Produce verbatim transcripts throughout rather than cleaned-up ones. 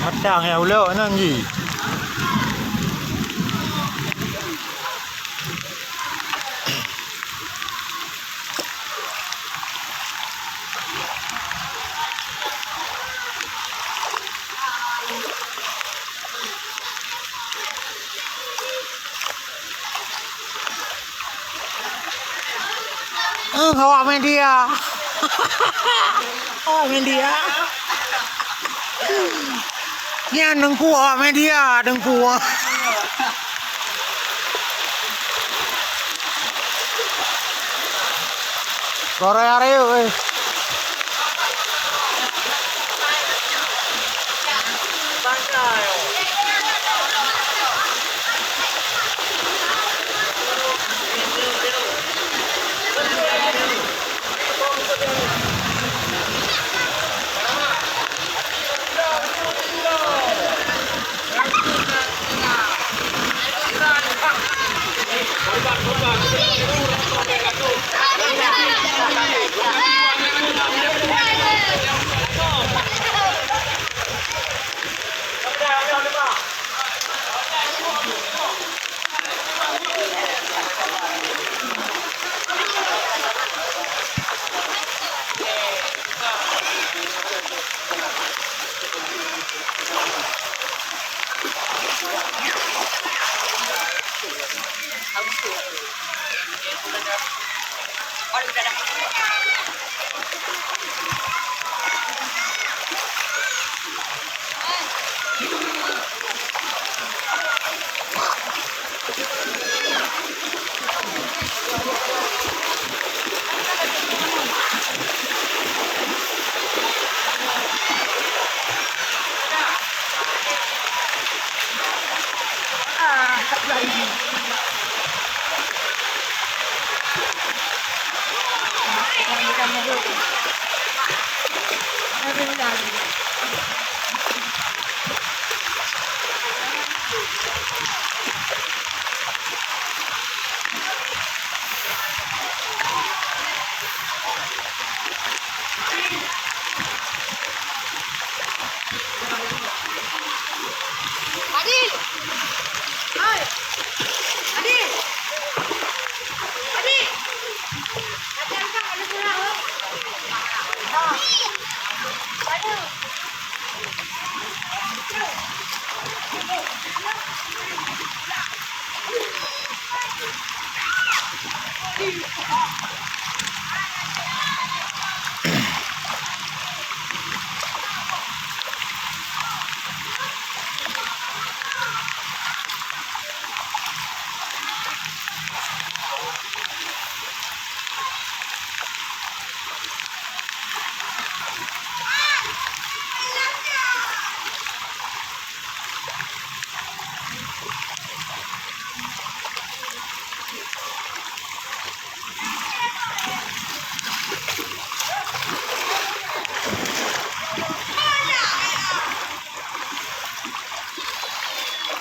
Matang ya ulok nan ji. Eh, awak media. Awak media. Nyan Teungku awak media, Teungku. Sore hari, eh.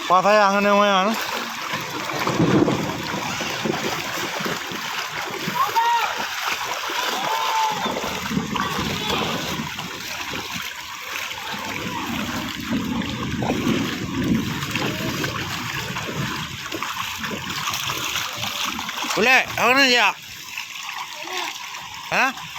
Pas sayang ni, Wan. Boleh, apa ni ya? Ha?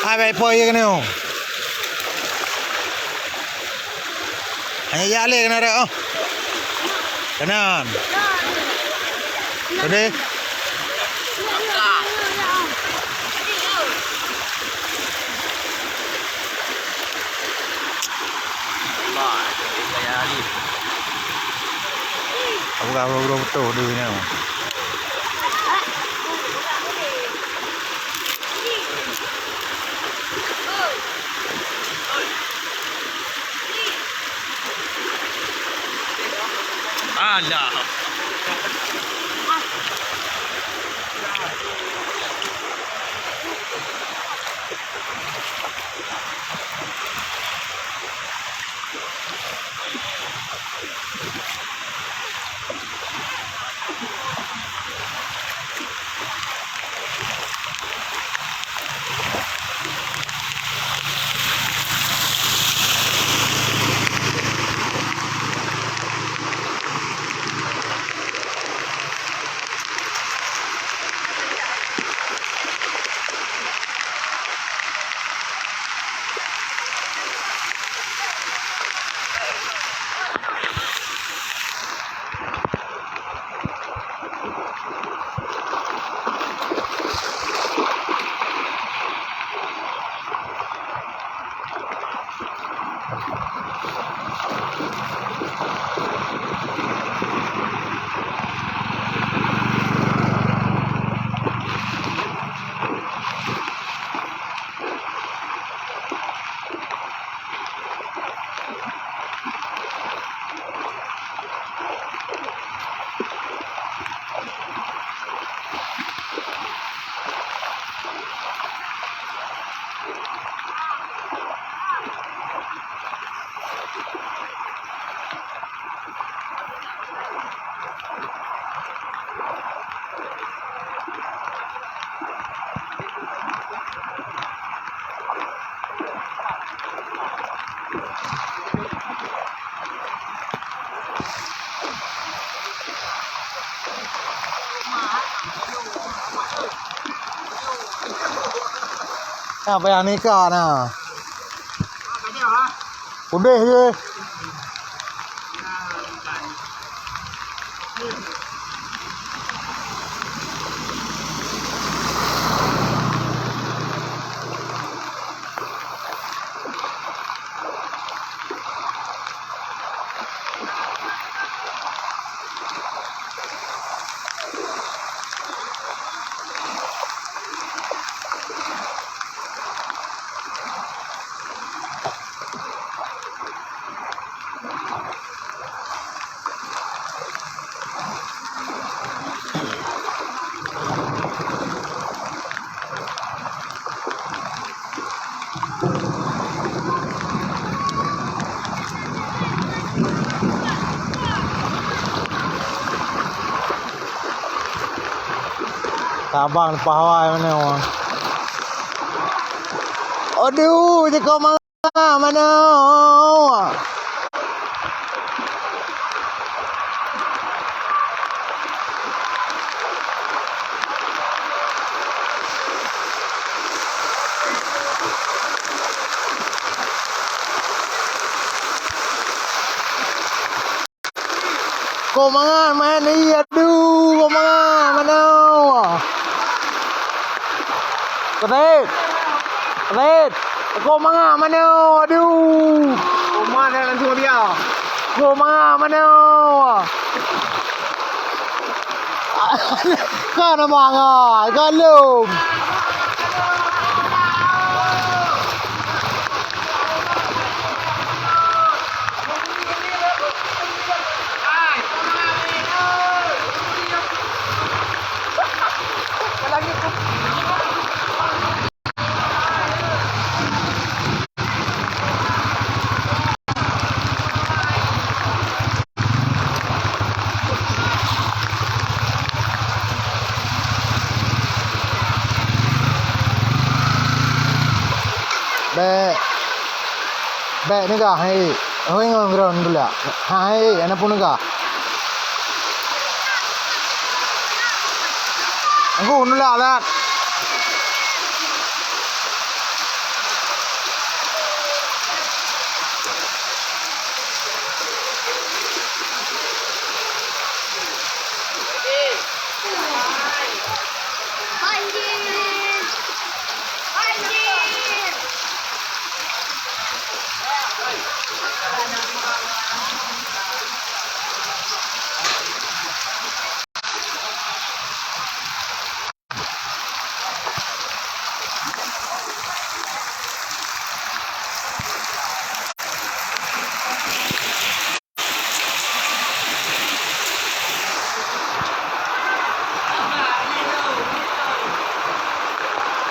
Hai, baik po ye kena. Hanya ya le kena dah. Oh. Kanan. Tadi. Apa kau betul di sini? Alah. Nah, payah nikah nah. Udeh je. Tabang leupah awai manoe. Aduh, jikok mangat manoe. Kok mangat manoe, aduh, kok mangat manoe. Kedet. Kedet. Kok mangat manoe, aduh. Kok mangat manoe. Ka na mangat, ka lom. Bèk, bèk neugah, hai. Hôi ngon droen dula. Hai, hana peue neugah. Angku nulak that.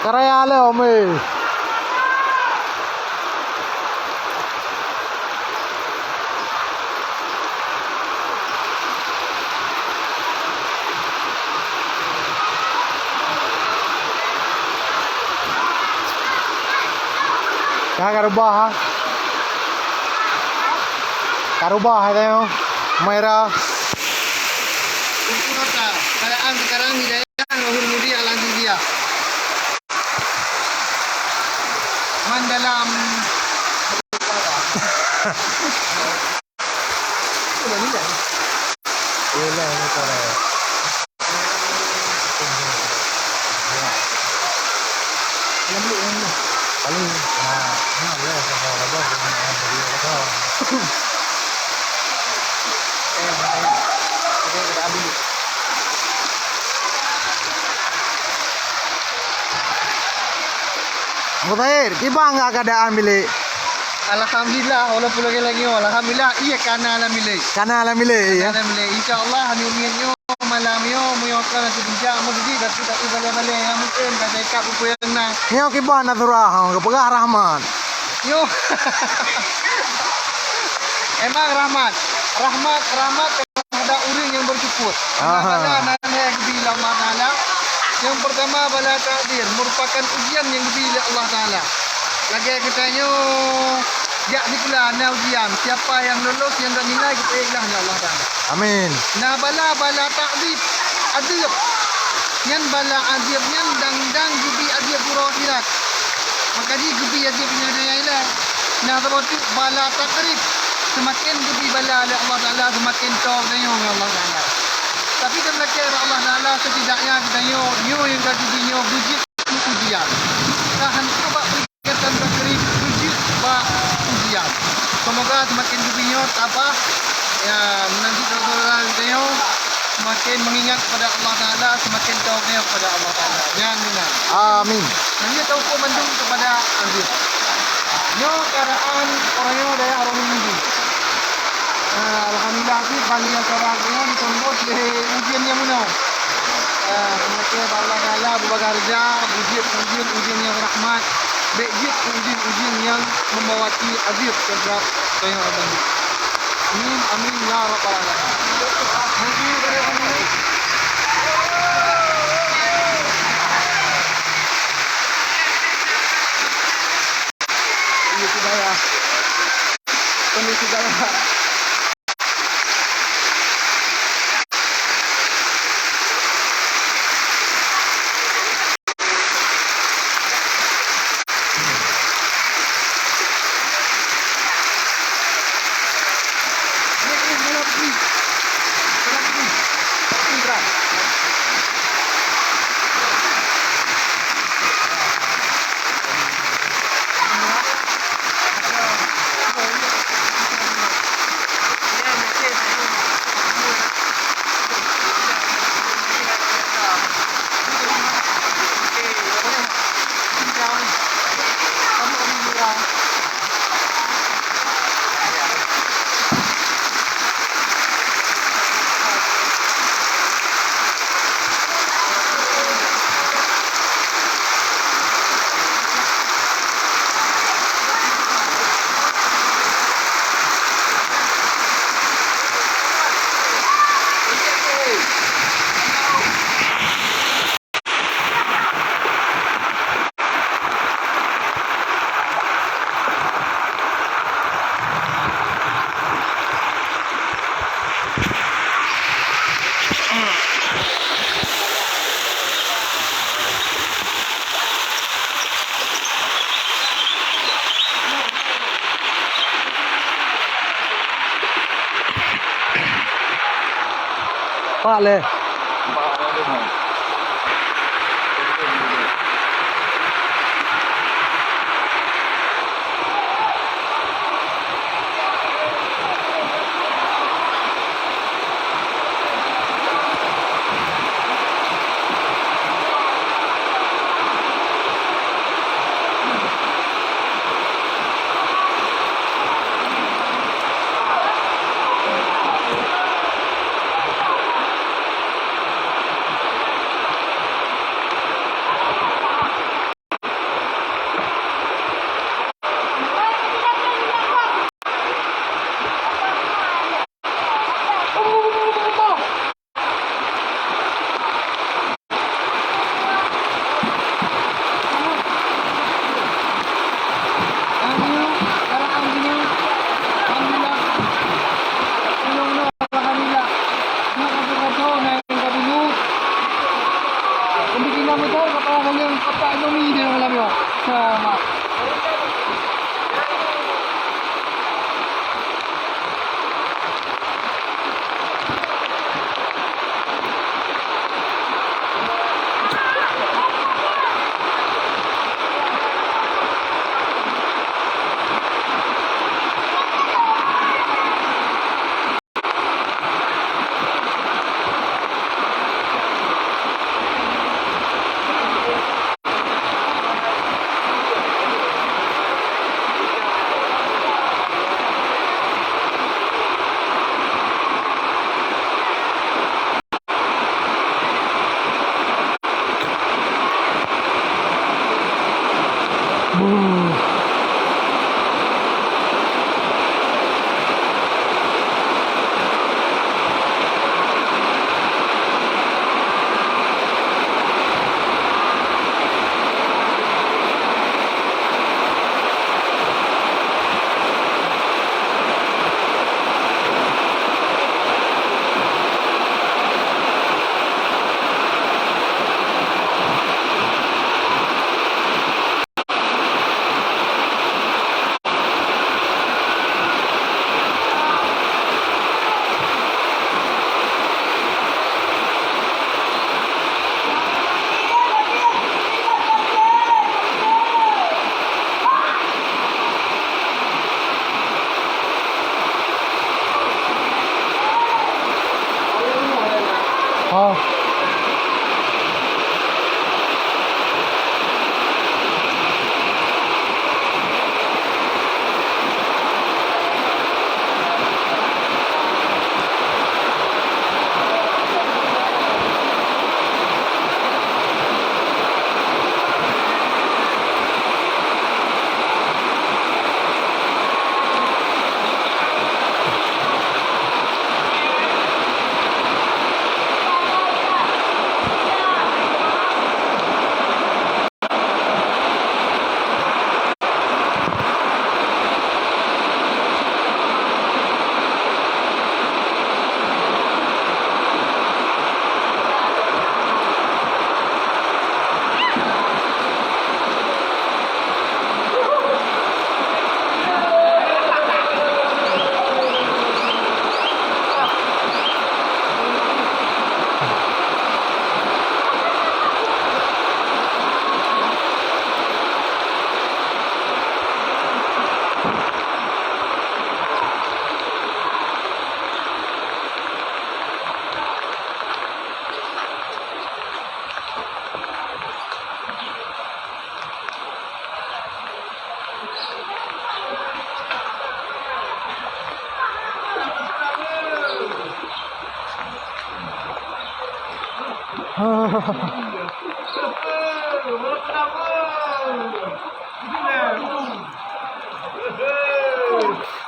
Ka raya lom, eh. Ka, ka rubah, ha. Ka rubah, ha, tengok. Merah. Untuk rata, keadaan sekarang di daerah Rohul Mudi Al-Aziziyah. Mandalam. Muzahir, kiban keadaan bilék? Alhamdulillah, walaupun lagèe-lagèe nyoe, alhamdulillah, iya kana lam bilék. Kana lam bilék, ya? Kana lam bilék. Insya Allah, hana miet nyoe, malam nyoe, meunyoe ka nanti bijak, mau jadi, tapi, tapi balai-balai yang mungkin, tak saya ikat buku yang na. Nyoe kiban na surah, ha, geupeugah rahmat. Nyoe. Emang rahmat. Rahmat, rahmat. Ada ureueng nyang bersyukur. Aha. Bala nan lhèe geubi lé Allah Taala. Nyang pertama bala takdir, merupakan ujian nyang geubi lé Allah Taala. Lagèe geutanyoe jak sikula na ujian, siapa yang lulus nyang gak nilai geupeuék lah lé Allah Taala. Amin. Na bala-bala takdir, adeueb. Nyan bala adeueb nyan dang-dang geubi adeueb uroe akhirat. Maka jih geubi adeueb nyan ilèe. Nah, saboh teuk bala takrib, seumaken geubi bala lé Allah Taala, seumaken tô geutanyoe ngon Allah Taala. Tapi dan lakèe bak Allah Taala, setidaknya geutanyoe nyoe nyang ka geubi nyoe beujeuet keu ujian. Ka han keuh bak peringatan takrib, beujeuet bak ujian. Semoga seumaken geubi nyoe tabah, ya, meunan cit saudara geutanyoe seumaken mengingat kepada Allah Taala, seumaken tô geutanyoe kepada Allah Taala. Nyan meunan. Amin. Nyoe teuukur mandum kepada Andir. Nyoe keadaan orang nyoe dayah Rohul Mudi. Ah, alhamdulillah, cit banjir sabar nyoe diteumbus lé ujeuen nyang meunoe. Ah, meunyoe bak Allah Taala beubagoe reja, beujeuet ujeuen, ujeuen nyang rahmat, bèk jeuet ujeuen-ujeuen nyang membawa azab terhadap orang nyoe. Amin, amin, ya rabbal alamin. Iya, sudah ya. Kami sudah ya. Pak lé. Oh.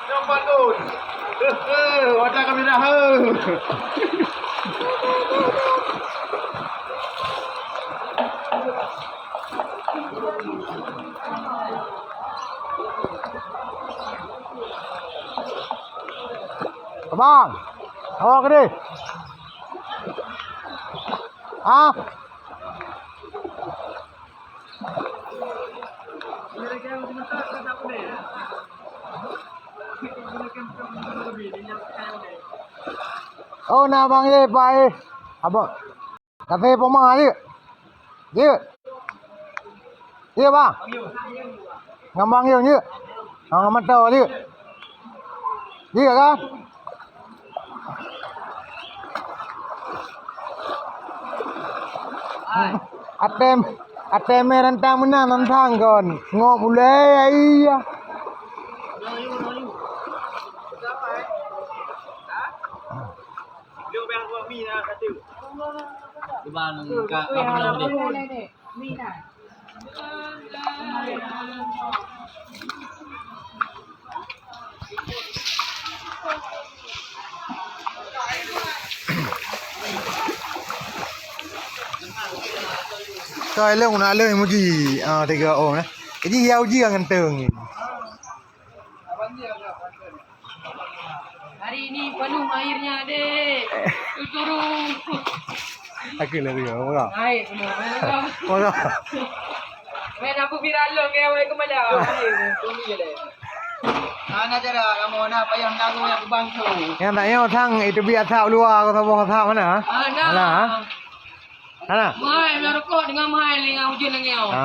Nampak tu. Wadah kamera. Abang, awak ke deh? Ah? Oh, na bang ye, pai. Abang. Tapi poma ye. Ye. Ye, bang. Ngambang ye, ye. Ngambang mata ye. Ye kan? Atem, atem rantang meunan rantang kon. Ngok bulai ai ya. Cuba nengka kamu deh. Kai lông na lông muji, ah, tiga oh, eh. Jadi ya uji ngon teung. Hari ini penuh airnya, dek. Turun. Aku lah dia, orang. Air penuh. Orang. Main apa viral lo, kayak awak kemana? Air, tunggu je deh. Ana cara kamu nak payah menanggung yang beban tu. Yang tak nyawa sang itu biasa luar kau sama kau sama mana? Ah, nah. Mana? Hana? Meuhai meurukok deungon meuhai lé ngon ujeuen nanggroe. Ha,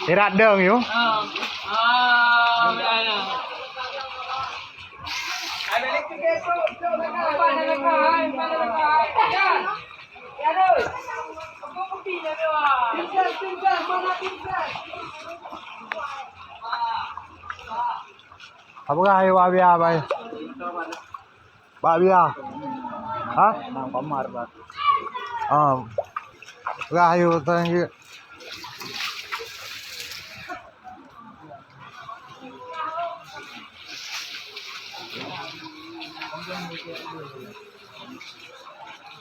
irat dong yue. Ha. Ah, beuna. Apa kah ayo abia bai? Bak bia. Ha? Bang Komar, Bang. Ah. Rahayu teuh.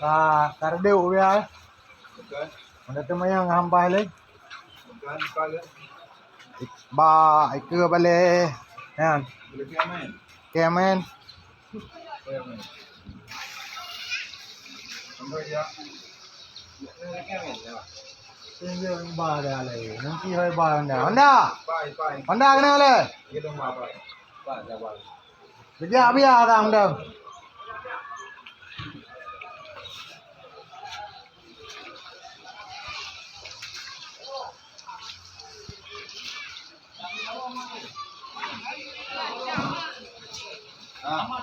Ah, ka reudeuh bia. Bukan. Mana teuma nyang hampai lé? Bukan, bukan lé. Ba, ikeu balée. Nyan. Boleh kiamen. Kiamen. Kiamen. Sampai ya. Boleh kiamen, ya. Tinggal ba dah lé. Nanti hai ba Honda. Honda. Pai, pai. Honda kena lé. Kita mau apa? Pak, sabar. Kejap biar dah Honda.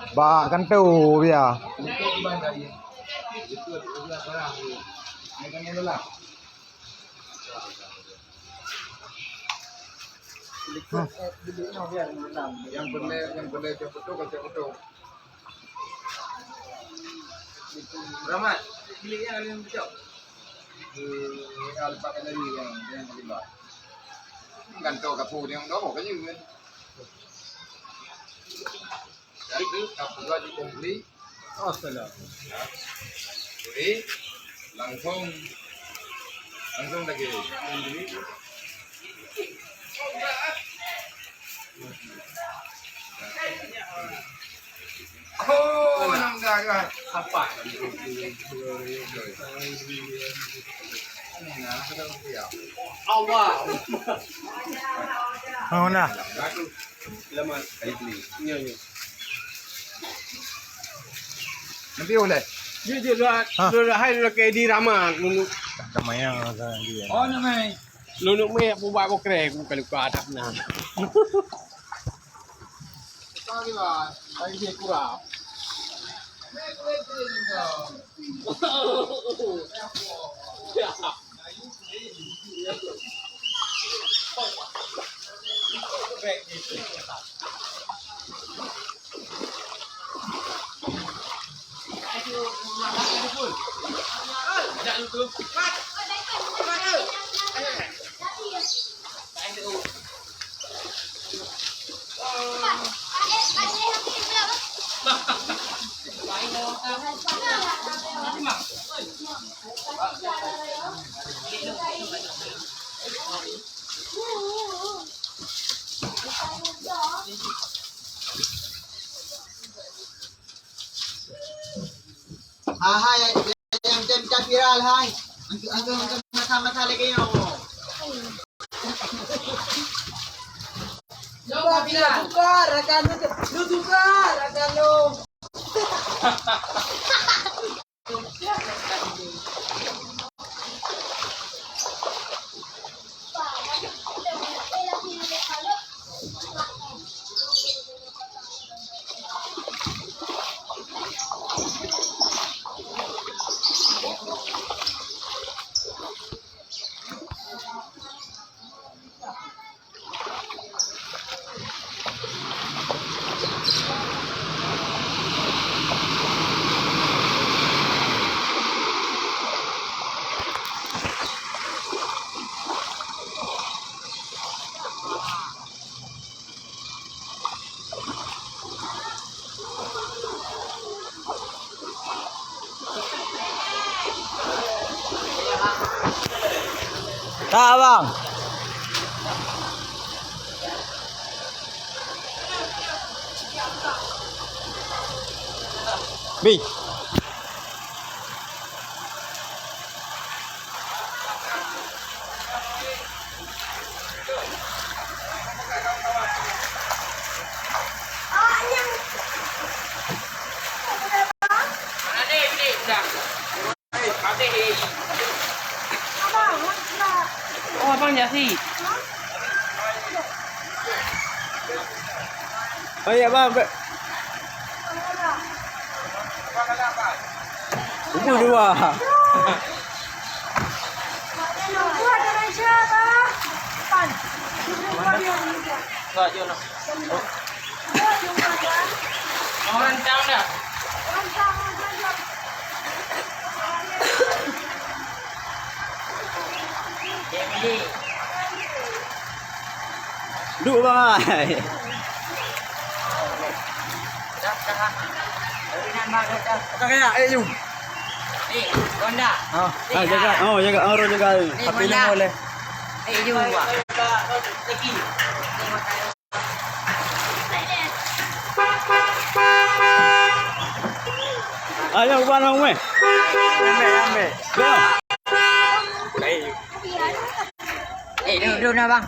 Bak kanto bia. Itu ada barang tu. Yang kami lelah. Yang boleh, yang boleh cok betul, cok betul. Rahmat, bilik yang ada yang cok. Di Alfa Gallery yang, yang terlibat. Kan tu kapu yang dong kan juga. Jadi tu kapu lagi komplit. Oh, salah. Jadi langsung, langsung lagi. Oh, nang dah, dah. Apa? Allah. Oh, nah. Selamat hari ini. Nyo, nyo. Nanti boleh. Jujur, dua, ha, dua, dua hai, dua ke di Rama. Ramai yang, dia. Oh, namai. Luluk meh, aku buat bokrek, aku bukan luka adab nah. Sorry, Bang. Saya dia kurang. Ahai, yang tem viral hai. Angkat, angkat, angkat, mata, mata lagi yo. Coba bila tukar rakan lu, lu tukar rakan lu. Tak, bang. Bi. Oh, abang jadi. Oh ya, bang. Bubur dua. Orang tang dah. Duek bang ai. Bukan kaya, eh, Yu. Ha, ha, jaga. Oh, jaga. Oh, jaga. Tapi ni boleh. Ayo, ubah nama meh. Ambil, ambil. Dah. Eh, duduk, duduk nah, bang.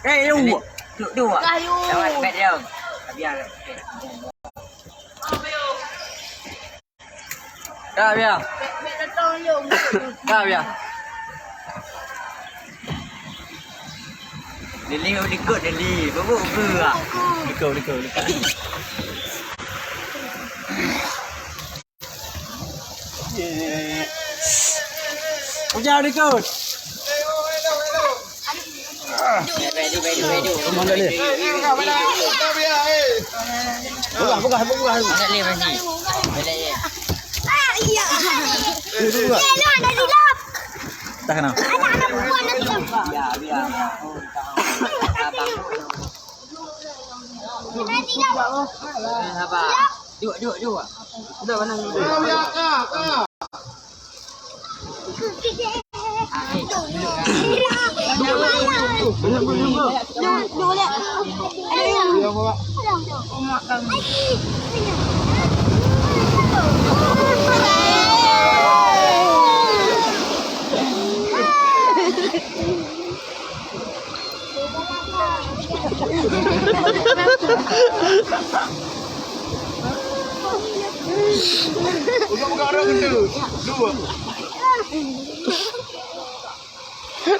Eh, yuk. Duduk, duduk. Lewat bed dia. Biar. Ka, biar. Ka, biar. Lili, likot, Lili. Bubuk ke, ah? Likot, likot, likot. Hujan ikut. Pegang, pegang, pegang. Dah kena. Sabar. Duduk, duduk, duduk.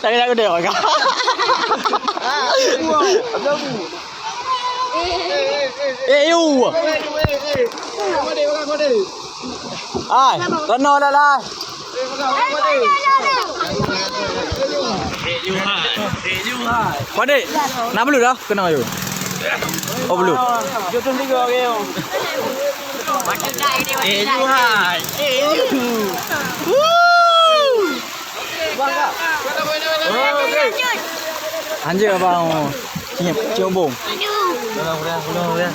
Tapi tak gede orang. Eh, you. Ai, kena dah lah. Padik, nak belum dah? Kena you. Oh, belum. Eh, you hai. Eh, you. Woo. Anjir abang. Cium, cium bong.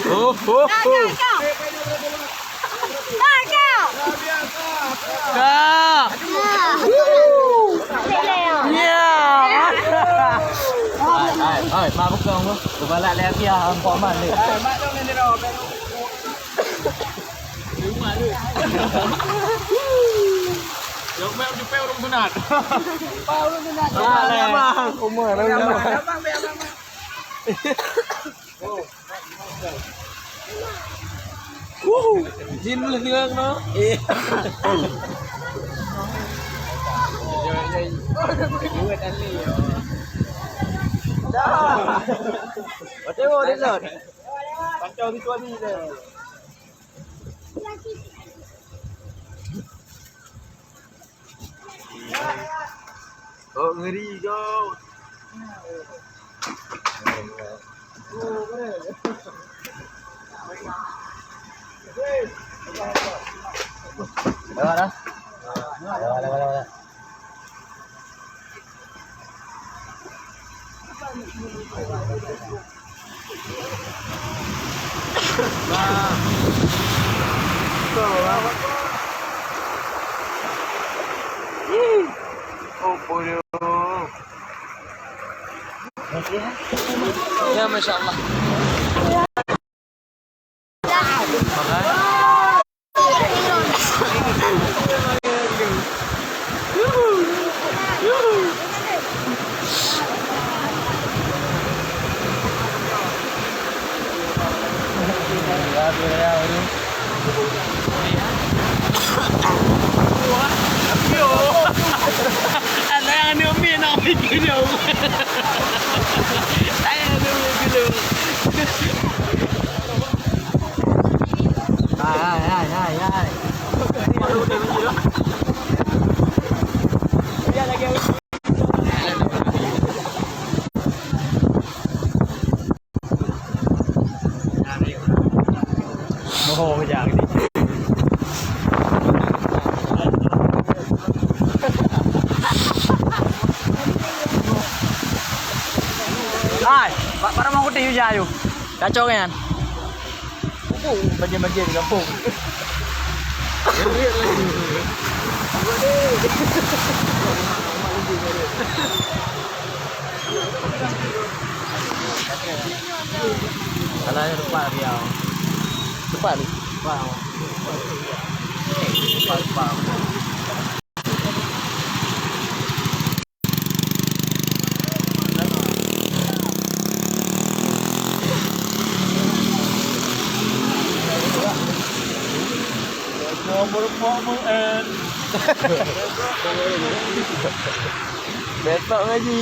Oh, oh, oh. Kak. Ya. Hai, hai, hai, mak bekong tu. Kepala lagi ah, empok mak ni. Yang main jepit orang sunat. Pak orang sunat. Ah, abang. Umur, abang. Wuh, jin boleh tengok no. Eh. Dah. Betul, betul. Pancau situ ni dah. Oh, ngeri kau. Lewat dah. Lewat, lewat, lewat. Ya, Masya Allah. Ada yang anu min nak pergi dulu. Saya anu min dulu. Hai, hai, hai, hai, hai. Oh, kejap ni. Hai, ba-, barang mau kutih hujan ayu. Kacau kan? Banjir-banjir di kampung. Alah, ya, lupa dia. Lupa ni. Lupa. Lupa, lupa. Besok ngaji.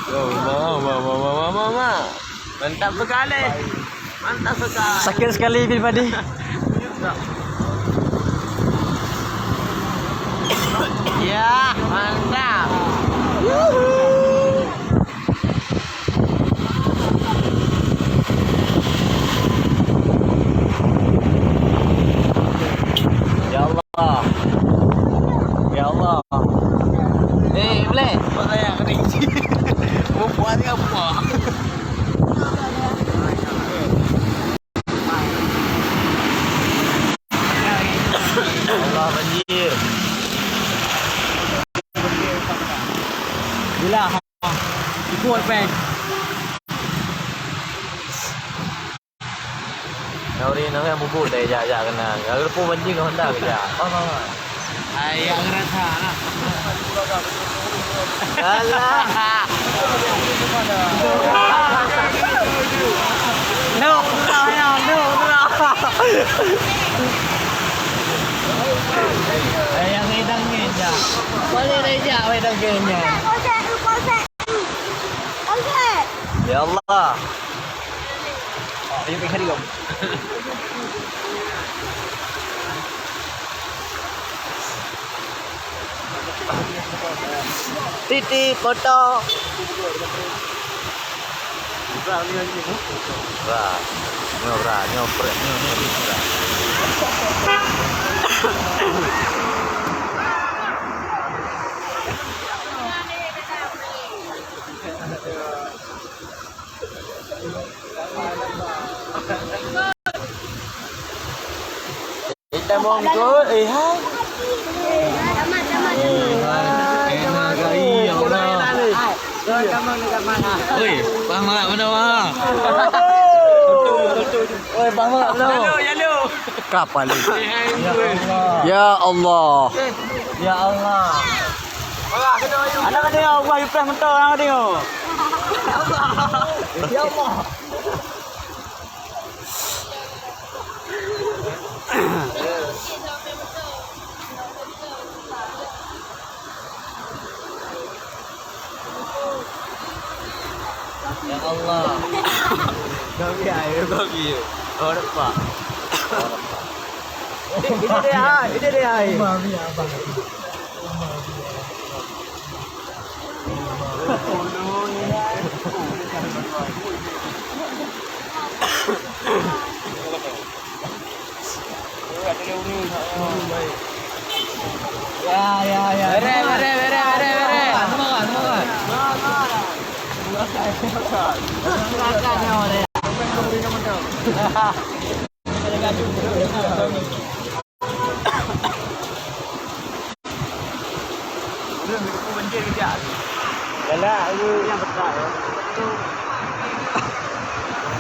Oh, mama, mama, mama, mama. Mantap sekali. Sakit sekali bin padi. Ya, mantap. Ya Allah. Ya Allah. Eh, boleh? Buat saya kering. Buat dia apa? Allah, banjir. Bila ikut peng. Nuri nuri mubuk dari jak-jak kena. Lalu pun banjir ngon Honda kejak. Faham, faham? Hai, yang rasa lah. Alah. Duh, duh, duh, duh. Hai, yang redang ni jak. Boleh dah jak, redang ni. Ya Allah. Titi foto. Bra. Nyoe bra, nyoe prek, nyoe, nyoe, nyoe bra. Kita mongkot, eh, hai. Enak kali, ya Allah. Oi, Bang Malak mana, Bang? Oi, Bang Malak mana? Kapal ni. Ya Allah. Ya Allah. Anak ada Allah, you pernah mentau, anak ada. Ya Allah. Ya Allah. Babi air, babi. Oh, nampak. Oh, nampak. Ini dia, ini dia air. Babi apa? Ya, ya, ya. Bere, bere, bere, bere, bere. Semangat, semangat. Galak tu. Yang besar.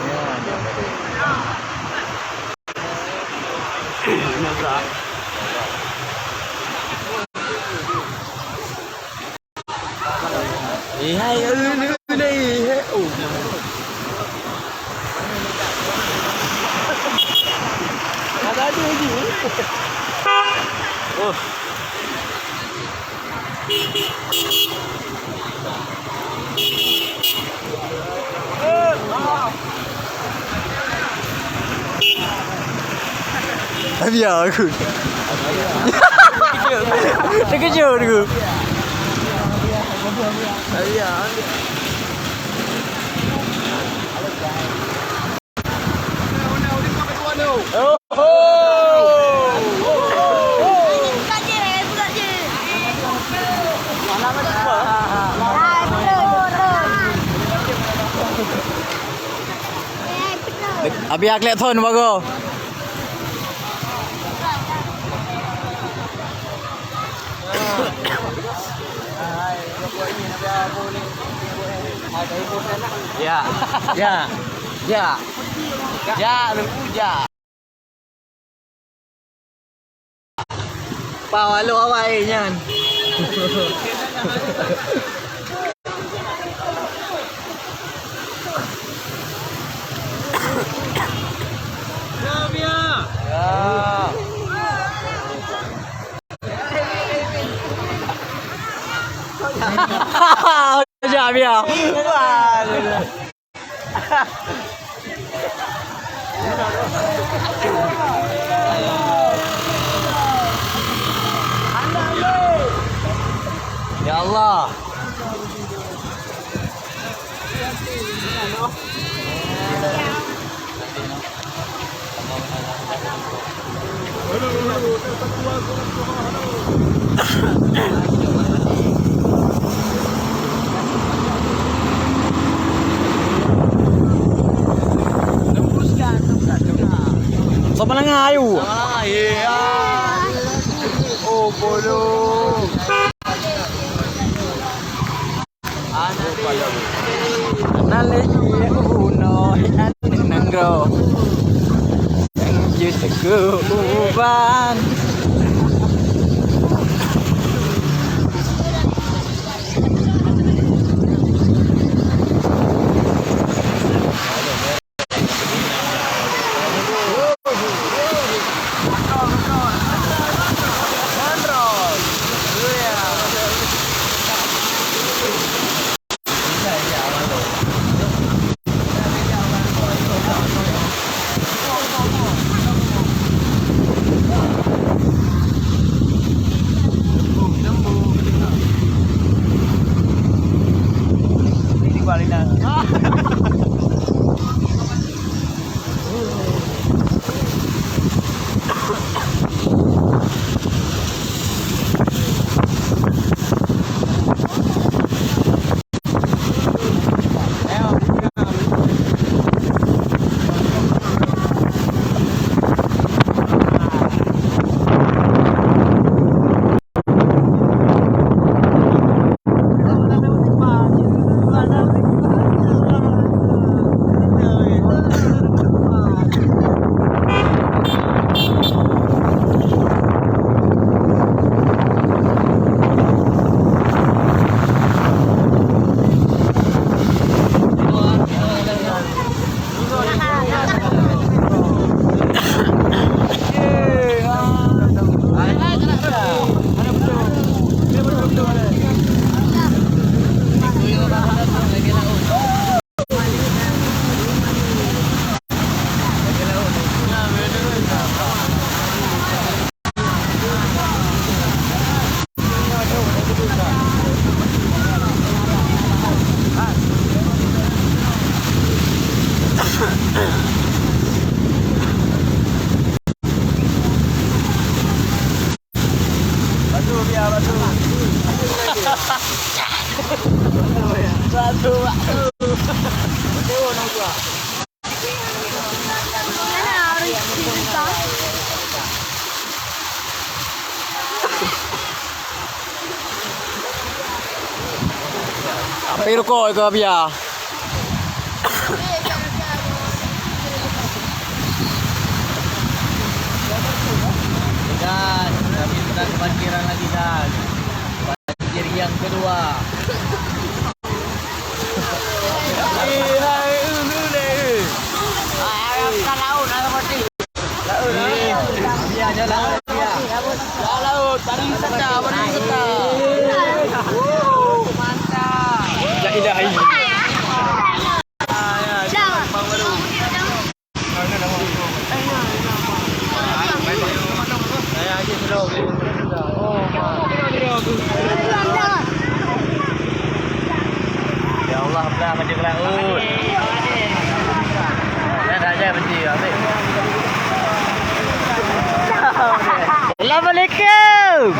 Ya, yang besar. Eh, hai, eh, eh, eh, eh, oh. Ada, ada lagi. Oh. Abiya aku. Terkejut aku. Abiya. Abi aklek thon bago. Ya. Ya. Ya. Ya, Teungku, ya. Pau aloh awai nyan. Ya. Jam ya. Ya Allah. Sama lengan ayu. Oh, bodoh. Nalek unoe aneuk nanggroe nyang jeuet keu uban. Batu, biar batu. Batu, batu. Api rukok ke biar. Dan, kami sudah kebanjiran lagi, Dan. Banjir yang kedua. Laut, laut, pariwisata, pariwisata. Wuh, mantap. La ilaha illallah. Ya Allah, belah macam laut. Dah, dah, dah, berhenti, ambil. Assalamualaikum.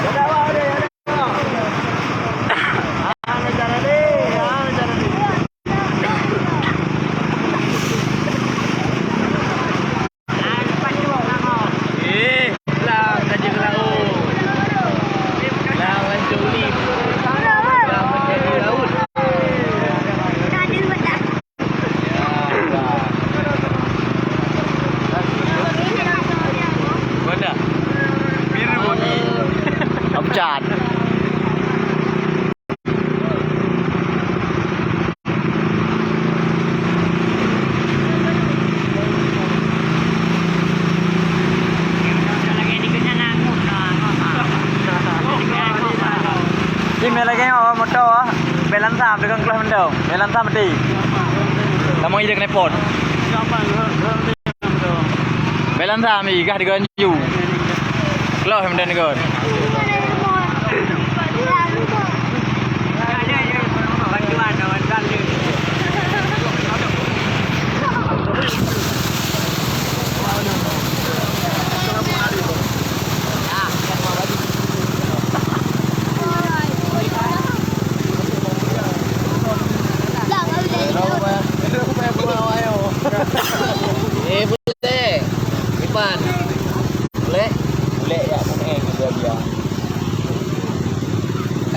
Eh, blang ka jeuet keu laôt. Blang rancong lip. Blang menjadi laut. Mana? Biru. Abjad. Di mé lagèe nyoe moto, ah. Bèk lansam, deungon keuloh mantong. Bèk lansam mati. Kamoe ide keuneupot. Siapa? Heuh, heuh, heuh, heuh. Jalan Sami, gah diganju. Loh, meudan gon. Eh, boleh. Ipan. Boleh? Boleh ya, boleh. Dia, dia.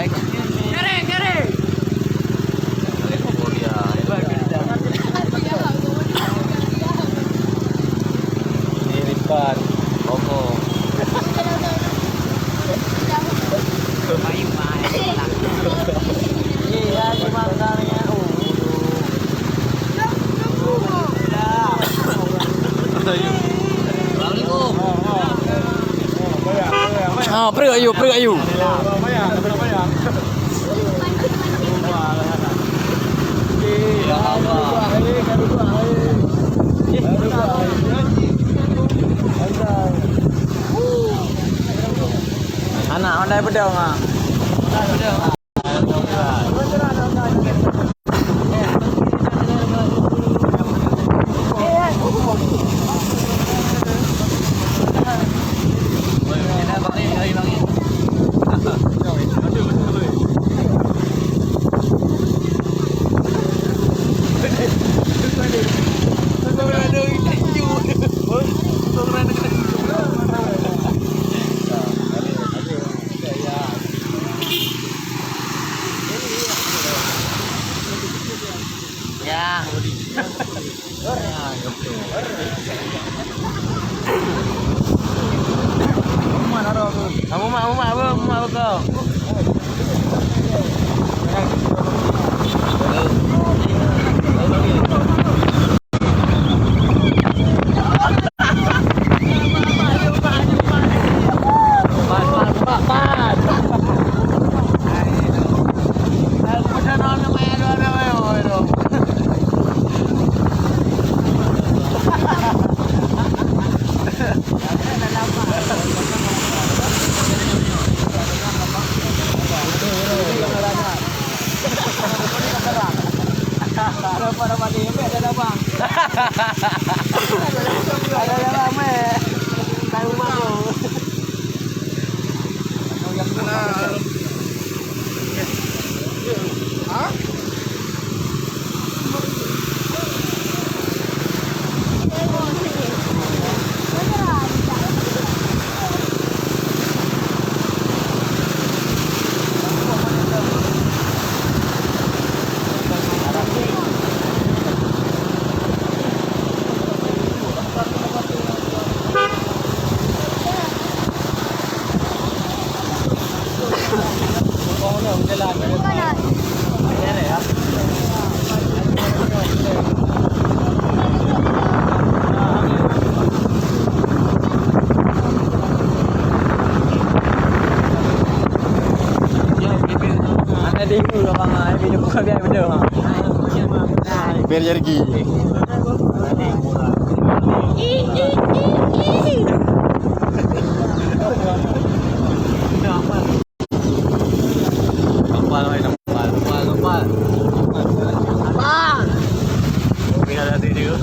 Excuse me. Kering, kering. Ini Ipan. Ngomong. Ah, prek ayu, prek ayu. Anak pandai pedong ah. Ya. Amu mak, amu mak, amu mak, amu mak. Biar jadi. Kapal, kapal, kapal, kapal. Kapal. Oke, ada hati juga.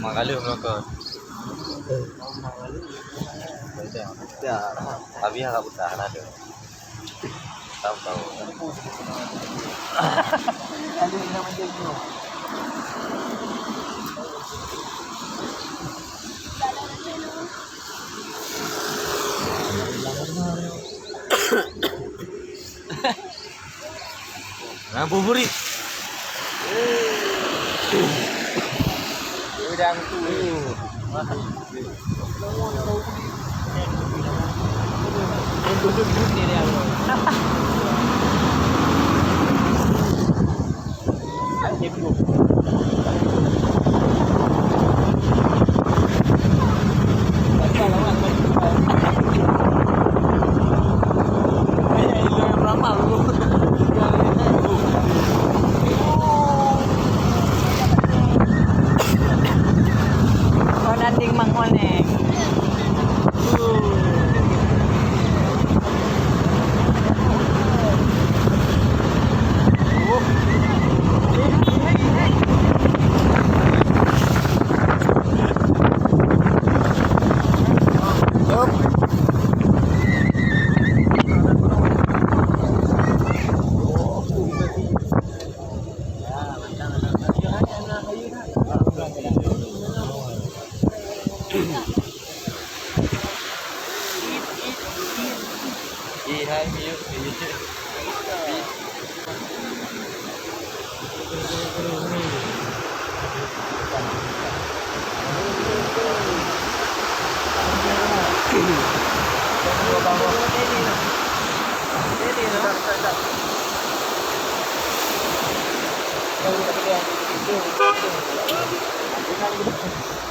Mak kali melakon. Ya. Habis agak besar lah tu. Tahu-tahu. Ngabuburit. Udang tu. Oh, danding Mang Honeng.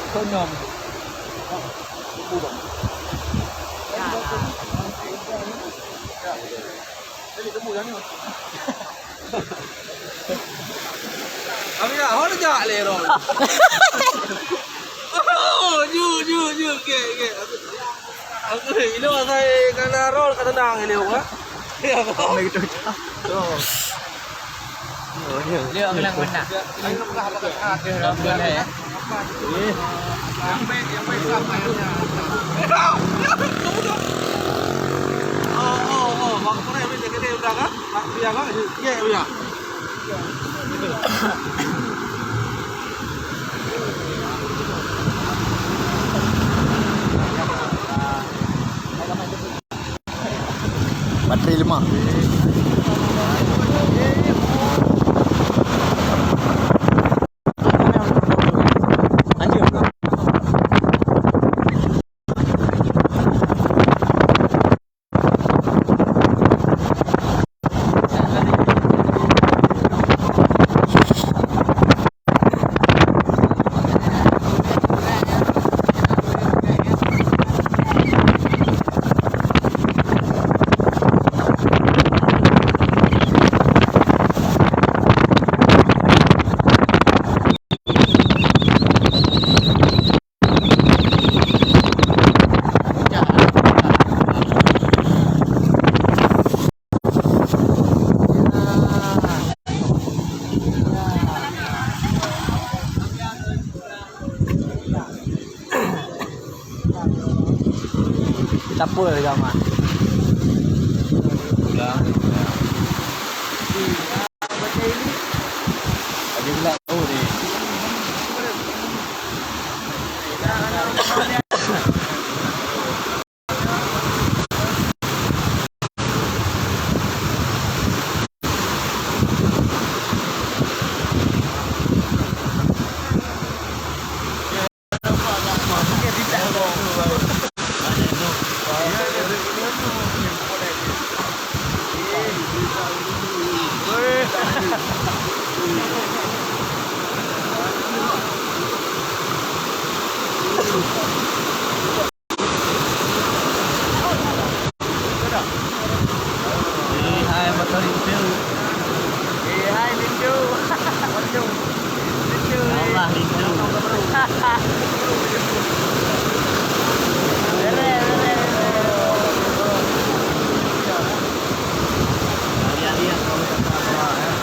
Konyol. Kami nak hol jak le ron. Oh, ju ju ju ke ke. Aku ilo saya kana ron kana dang ini, ha? Ya, apa? Kami gitu. Oh. Dia bilang mana? Dia bilang mana? Oh, oh, oh, waktu ni habis dia kena udah kan? Mak dia kan? Dia udah. Baterai lemah. Siapa agama? Pulang. Ada pula. Oh, ni. Eh, hai, motor rindu. Eh, hai, rindu. Rindu. Rindu. Allah rindu. Bere, bere, bere. Lihat-lihat, kamu tak apa, ya.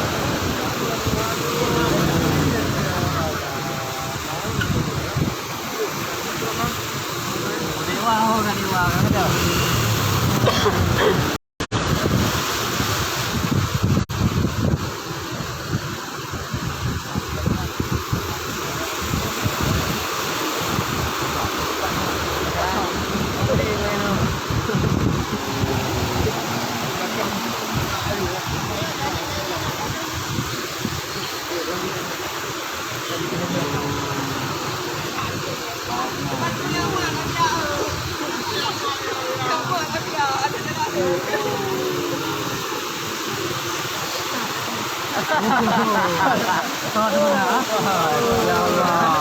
Ya Allah.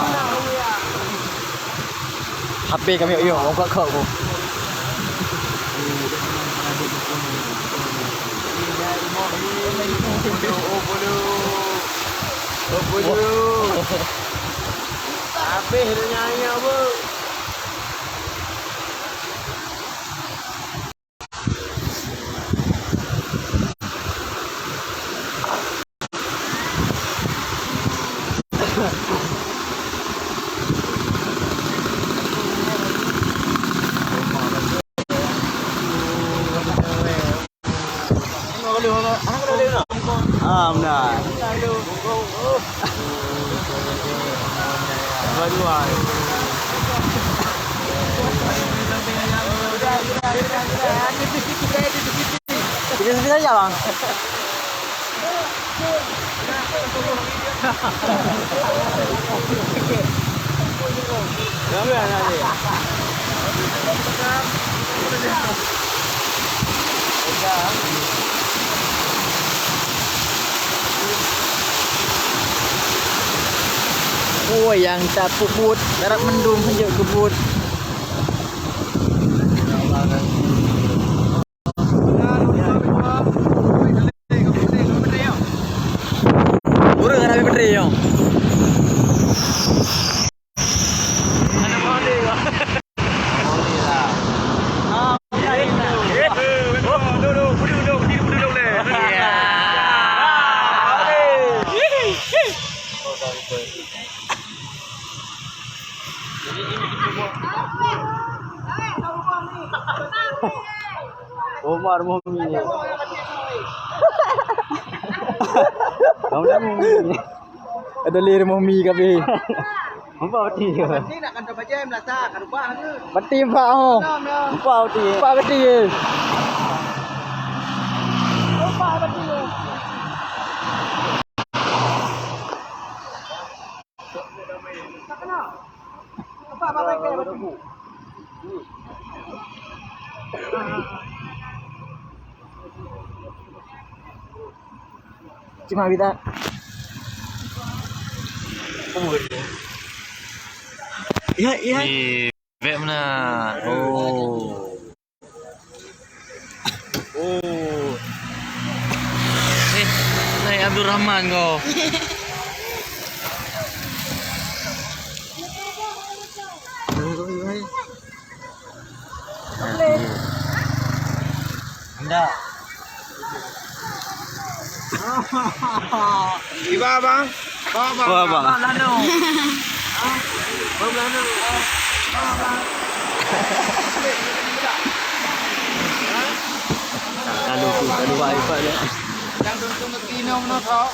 Habéh kami yuk, yuk, ongkot kok ku. Habéh nyan, ya, Bu. Ah, benar. Dua-dua. Tiga-tiga saja, Bang. Oh, nyang tapeubuet, darat mendung hanjeuet keubuet. Ureueng hana meuteumé nyoe. Umar Muhmi. Kamu dah Muhmi. Ada lé Muhmi kabeh. Nampak peti ke? Peti nak kantor bajai melata, ka rubah ke? Peti empat oh. Empat peti. Empat peti ke? Empat peti ke? Cuma kita. Ya, ya. Bèk meunan. Oh. Oh. Eh, Nai Abdul Rahman ko. Ndak. Iba, Bang. Bawa, Bang. Bawa, Bang. Bawa, Bang. Bawa, Bang. Lalu tu, lalu buat iPad dia. Yang tuntung mesti minum, no, tau.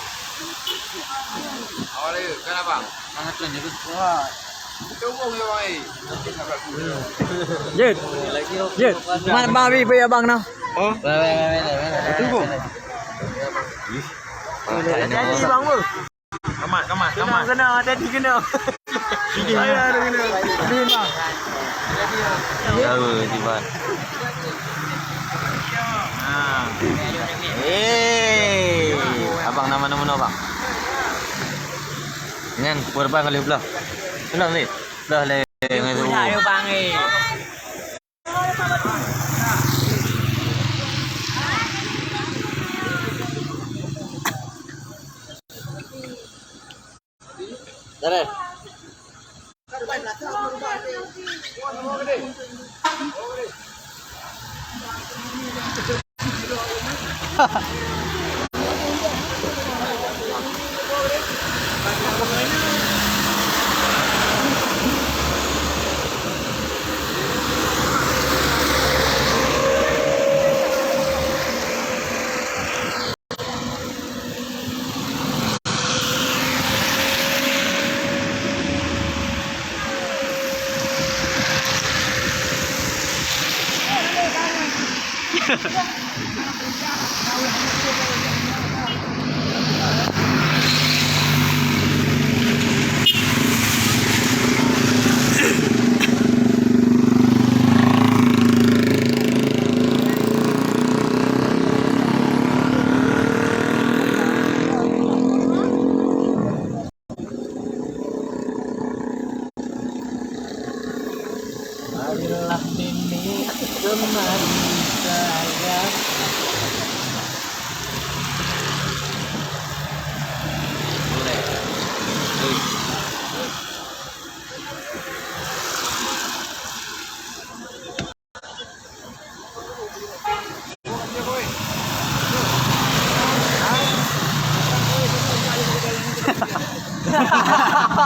Awal dia, kan, Abang? Sangat tunjuk. Wah. Jeuet. Jeuet. Man, Bang Abi bri abang noh. Oh. Itu, Bang. Jadi, Bang, Bu. Kamat, kamat, kamat. Kena, kena, hati-hati kena. Ayo, ada kena. Bin, Bang. Jawa, jibat. Ha. Eh, abang nama, nama, nama, Bang? Nyan, korban kali belah. Belah ni. Belah le. Ngan tu. Dah, ayo, Bang, eh. Dah, dah.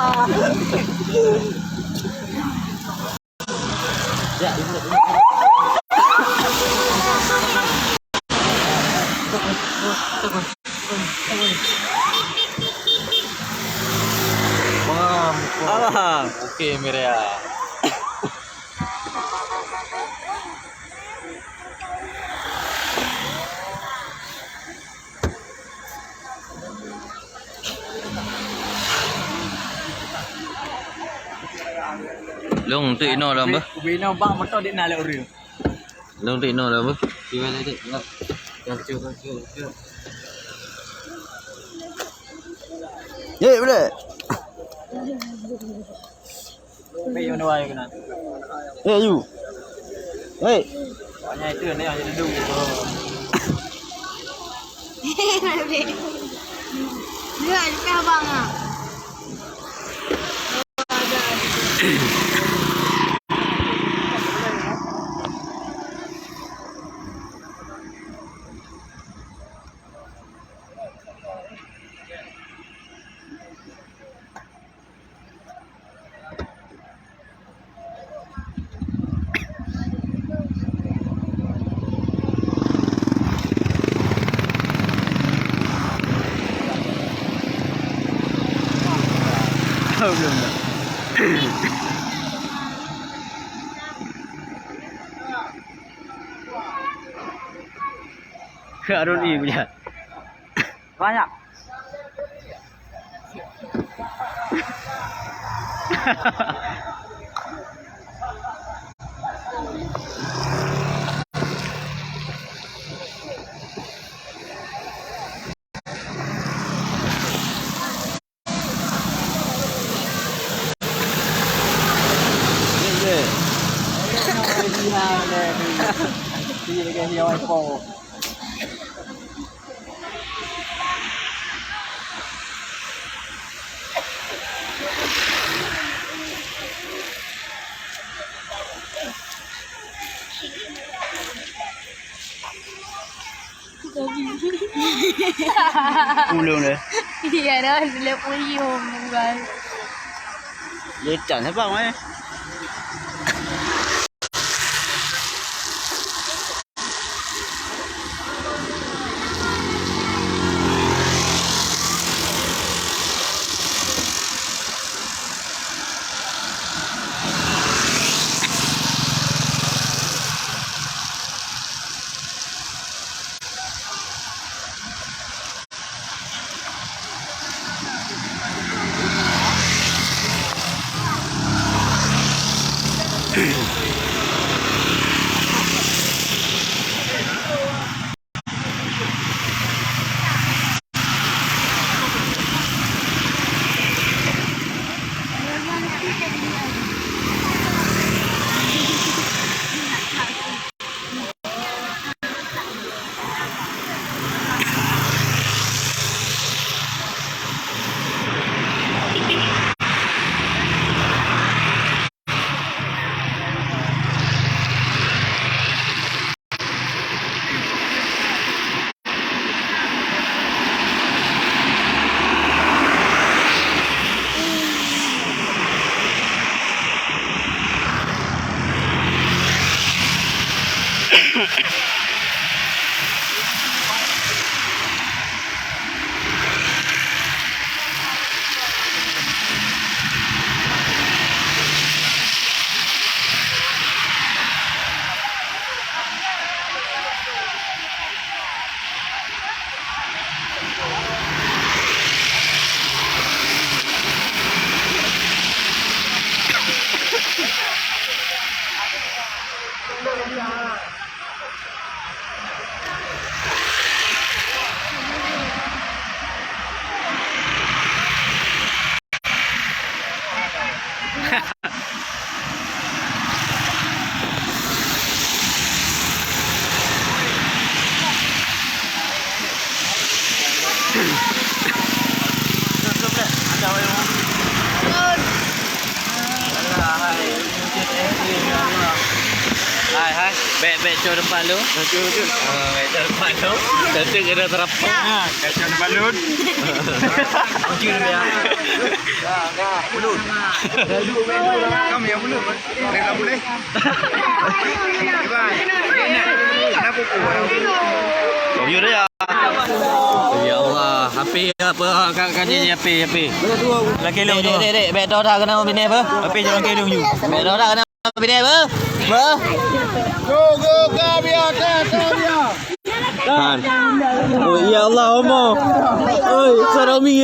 Wah, mukul. Alah. Oke, Mireya. Long tu ino dah, bah. Ubé ino bak moto dek na lé ureueng. Long tu ino dah, bah. Cuba lihat, Dek. Cuba, cuba, cuba, cuba. Ye, boleh. Hei, yu. Hei. Banyak itu ni yang jadi dulu. Dia ada abang ah. Belum dah. Keu Arun I punya. Banyak. Ulung deh. Iya dah, dia puyuh bukan. Dia can siapa mai? Bèk, bèk, cok depan lu. Ah, bèk, cok depan lu. Cantik kena terapung. Ah, cok depan lu. Ujung dia. Mulut. Kamu yang mulut. Rela boleh. Kenapa? Kenapa? Ya Allah, api apa, kat, kat ni, api, api. Laki lu. Dek, dek, dek, dek, bèk tau dah kena binéh apa? Api jangan kena you. Bèk tau dah kena binéh apa? Apa? Go, go, go, biar, go, go, biar. Kan. Oh, ya Allah, Omo. Oi, Saromi, ya.